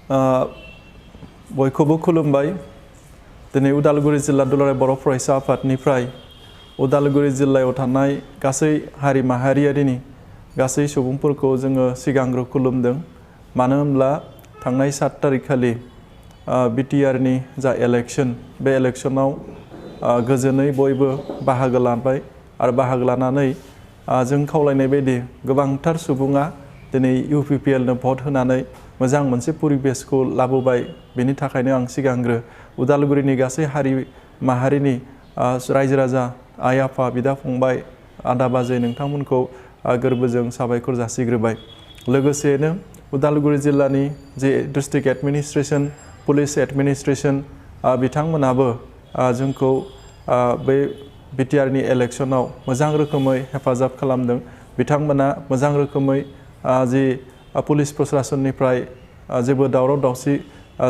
बयखौबो खुलुमबाय दिनै उदालगुरि जिल्ला दुलाराय बर' फरायसा आफादनिफ्राय उदालगुरि जिल्लायाव थानाय गासै हारि माहारियारिनि गासै सुबुंफोरखौ जोङो सिगांग्रो खुलुमदों मानो होनब्ला थांनाय 7 तारिख खालि BTR नि जा इलेक्शन बे इलेक्शनाव गोजोनै बयबो बाहागो लाबाय आरो बाहागो लानानै जों खावलायनाय बायदि गोबांथार सुबुङा दिनै UPPL नो भट होनानै मोजां मोनसे परिबेसखौ लाबोबाय बेनि थाखायनो आं सिगांग्रो उदालगुरिनि गासै हारि माहारिनि रायजो राजा आइ आफा बिदा फंबाय आदा बाजै नोंथांमोनखौ गोरबोजों साबायखर जासिग्रोबाय लोगोसेनो उदालगुरि जिल्लानि जे डिस्ट्रिक्ट एडमिनिस्ट्रेशन पुलिस एडमिनिस्ट्रेशन बिथांमोनाबो जोंखौ बे BTR नि इलेक्शनाव मोजां रोखोमै हेफाजाब खालामदों बिथांमोना मोजां रोखोमै जि पुलिस प्रशासननिफ्राय जेबो दावराव दावसि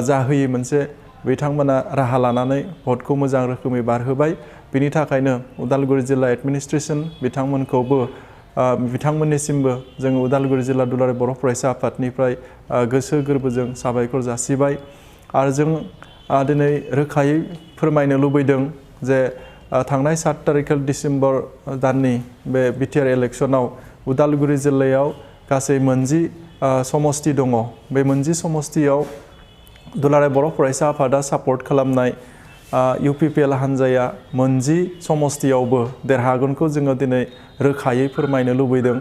जाहोयै मोनसे बिथांमोना राहा लानानै भटखौ मोजां रोखोमै बारहोबाय बिनि थाखायनो उदालगुरि जिल्ला एडमिनिस्ट्रेशन बिथांमोनखौबो बिथांमोननिसिमबो जों उदालगुरि जिल्ला दुलाराय बर' फरायसा आफादनिफ्राय गोसो गोरबोजों साबायखर जासिबाय आरो जों दिनै रोखायै फोरमायनो लुबैदों जे थांनाय 7 तारिख डिसेम्बर दाननि बे BTR इलेक्शनाव उदालगुरि जिल्लायाव गासै 40 समस्ति दङ बे 40 समस्तियाव दुलाराय बर' फरायसा आफादा सापर्ट खालामनाय UPPL हानजाया 40 समस्तियावबो देरहागोनखौ जोङो दिनै रोखायै फोरमायनो लुबैदों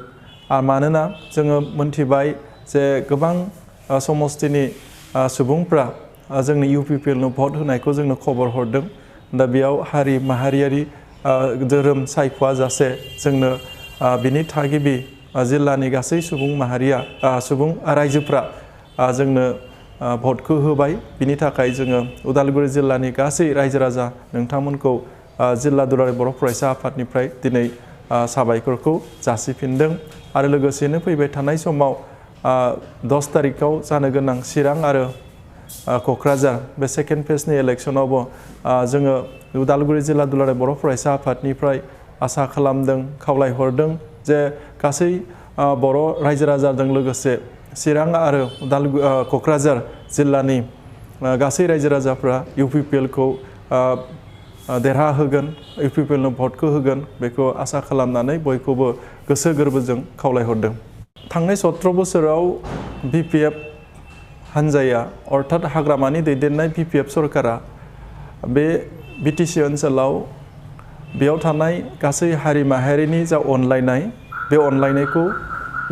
मानोना जोङो मोनथिबाय जे गोबां समस्तिनि सुबुंफ्रा जोंनि UPPL नो भट होनायखौ जोंनो खबर हरदों दा बेयाव हारि माहारियारि धोरोम सायख'आ जासे जोंनो बिनि थागिबि जिल्लानि गासै सुबुं माहारिया सुबुं रायजोफ्रा जोंनो भटखौ होबाय बिनि थाखाय जोङो उदालगुरि जिल्लानि गासै रायजो राजा नोंथांमोनखौ जिल्ला दुलाराय बर' फरायसा आफादनिफ्राय दिनै साबायखरखौ जासिफिनदों आरो लोगोसेनो फैबाय थानाय समाव 10 तारिखआव जानो गोनां चिरां आरो क'क्राझार बे सेकेन्ड फेजनि इलेक्शनावबो जोङो उदालगुरि जिल्ला दुलाराय बर' फरायसा आफादनिफ्राय आसा खालामदों खावलायहरदों जे गासै बर' रायजो राजाजों लोगोसे चिरां आरो क'क्राझार जिल्लानि गासै रायजो राजाफ्रा UPPL खौ देरहाहोगोन UPPL नो भटखौ होगोन बेखौ आसा खालामनानै बयखौबो गोसो गोरबोजों खावलायहरदों थांनाय 17 बोसोराव BPF हानजाया अर्थात हाग्रामानि दैदेननाय BPF सरकारा बे BTC ओनसोलाव बेयाव थानाय गासै हारि माहारिनि जा अनलायनाय बे अनलायनायखौ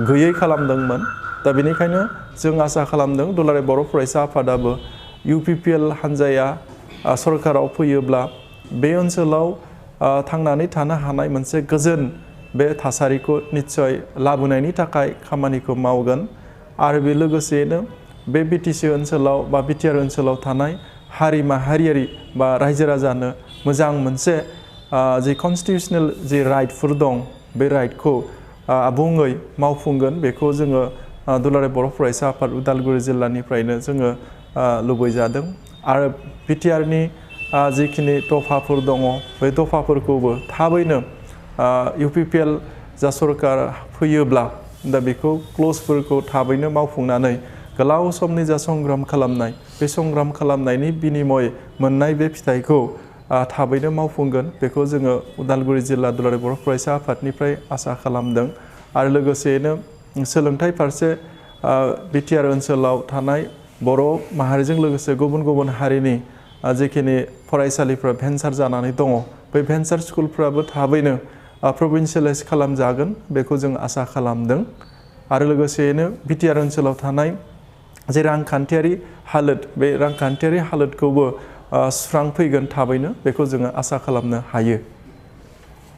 गैयै खालामदोंमोन दा बेनिखायनो जों आसा खालामदों दुलाराय बर' फरायसा आफादाबो UPPL हानजाया सरकाराव फैयोब्ला बे ओनसोलाव थांनानै थानो हानाय मोनसे गोजोन बे थासारिखौ निश्चय लाबोनायनि थाखाय खामानिखौ मावगोन आरो बे लोगोसेनो बे BTC ओनसोलाव बा BTR ओनसोलाव थानाय हारि माहारियारि बा रायजो राजानो मोजां मोनसे जि कन्स्टिटिउसनेल जि राइटफोर दं बे राइटखौ आबुङै मावफुंगोन बेखौ जोङो दुलाराय बर' फरायसा आफाद उदालगुरि जिल्लानिफ्रायनो जोङो लुबैजादों आरो BTR नि जिखिनि दफाफोर दङ बे दफाफोरखौबो थाबैनो UPPL जा सरकार फैयोब्ला दा बेखौ क्ल'जफोरखौ थाबैनो मावफुंनानै गोलाव समनि जा संग्राम खालामनाय बे संग्राम खालामनायनि बिनिमय मोननाय बे फिथाइखौ थाबैनो मावफुंगोन बेखौ जोङो उदालगुरि जिल्ला दुलाराय बर' फरायसा आफादनिफ्राय आसा खालामदों आरो लोगोसेनो सोलोंथाइ फारसे BTR ओनसोलाव थानाय बर' माहारिजों लोगोसे गुबुन गुबुन हारिनि जिखिनि फरायसालिफ्रा भेन्सार जानानै दङ बे भेन्सार स्कुलफ्राबो थाबैनो प्रभिन्सियेलाइज खालामजागोन बेखौ जों आसा खालामदों आरो लोगोसेनो BTR ओनसोलाव थानाय जे रांखान्थियारि हालोद बे रांखान्थियारि हालोदखौबो सुस्रांफैगोन थाबैनो बेखौ जोङो आसा खालामनो हायो